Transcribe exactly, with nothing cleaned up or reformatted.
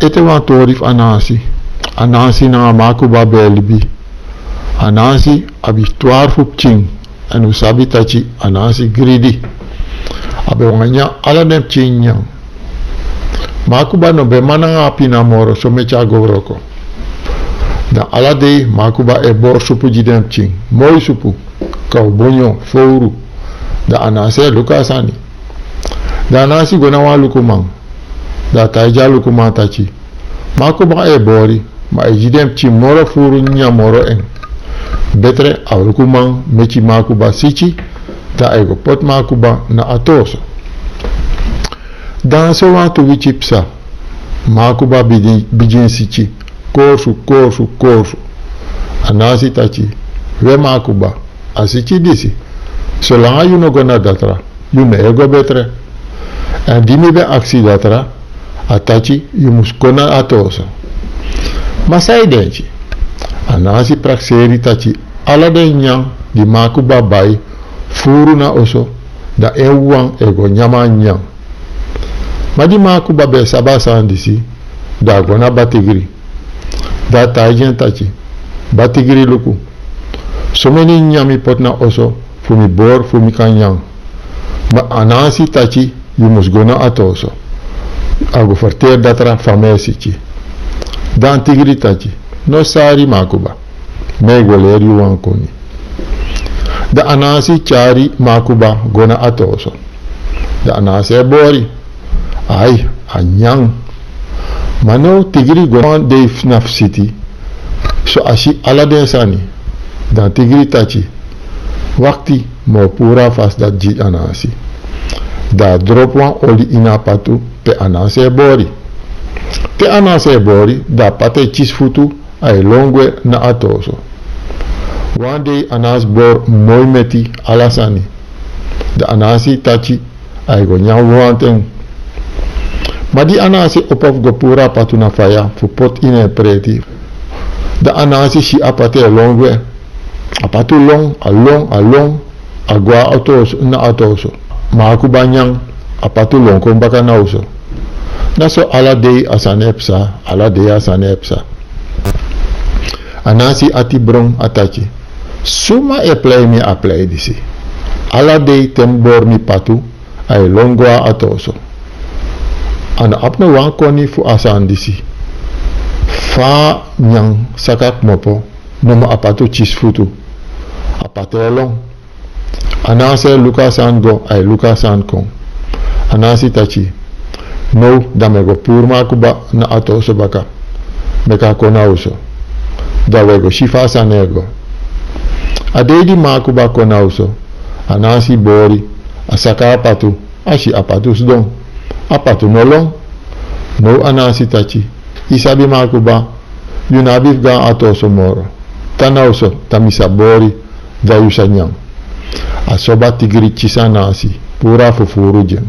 Ete wan tori fu Anansi. Anansi nanga Makuba ben e libi. Anansi abi twarfu pikin, èn un sabi taki Anansi gridi. A ben wani nyan ala den pikin nyanyan. Makuba no ben man nanga a pina moro, so meki a go wroko. Dan ala dei Makuba e bori supu gi den pikin. Moi supu, kowbonyo, fowru. Dan Anansi e luku a sani. Dan Anansi go na wan lukuman. Dan a taigi a lukuman taki: Makuba e bori, ma a e gi den pikin moro furu nyanyan moro en. Betre a lukuman meki Makuba siki, dan a e go poti Makuba na a toso. Dan sowan tu wiki pasa, Makuba bigin, bigin siki. Korsu, korsu, korsu. Anansi taki: We Makuba, a siki disi, solanga yu no go na datra, yu no e go betre. Èn di mi ben aksi datra, a taki yu mus kon na a toso. Ma san yu denki? Anansi prakseri taki ala den nyanyan di Makuba bai furu na oso, dan en wawan e go nyan a nyanyan. Ma di Makuba ben sabi a sani disi, dan a go na Batigri. Dan a taigi en taki: Batigri, luku. Someni nyanyan mi poti na oso fu mi bori fu mi kan nyan. Ma Anansi taki yu mus go na a toso. A go ferteri datra fa mi e siki. Dan Tigri taki: No sari Makuba. Mi e go leri yu wan koni. Dan Anansi tyari Makuba go na a toso. Dan Anansi e bori. Ai, a nyan. Ma now Tigri go wan dei na fu siti. So a si ala den sani. Dan Tigri taki: Wakti, mi o puru a fasi dati gi Anansi. Dan a dropu wan oli ini a patu pe Anansi e bori. Te Anansi e bori, dan a patu e kisi futu, a e lon gwe na a toso. Wan dei Anansi bori moi meti, ala sani. Dan Anansi taki a e go nyan wanten. Ma di Anansi opo fu go puru a patu na faya fu poti ini en preti, dan Anansi si a patu e lon gwe. A patu lon, a lon, a lon, a go na a toso, na a toso. Makuba nyan, a patu lon kon baka na oso. Na so ala dei a sani e pasa, ala dei a sani e pasa. Anansi ati bron, a taki: Suma e plei mi a plei disi? Ala dei te mi bori mi patu, a e lon go na a toso. A no abi no wan koni fu a sani disi. Fa a nyan saka kmopo, nomo a patu kisi futu. A patu e lon. Anansi e luku a sani go, a e luku a sani kon. Anansi taki: Now dan mi e go puru Makuba na a toso baka, meki a kon na oso. Dan wi e go si fa a sani e go. A dei di Makuba kon na oso, Anansi bori, a saka a patu, a si a patu sidon. A patu no lon. Now Anansi taki: Yu sabi Makuba, yu no abi fu go na a toso moro. Tan na oso, dan mi sa bori, dan yu sa nyan. A so Batigri kisi Anansi, puru a fufuru gi en.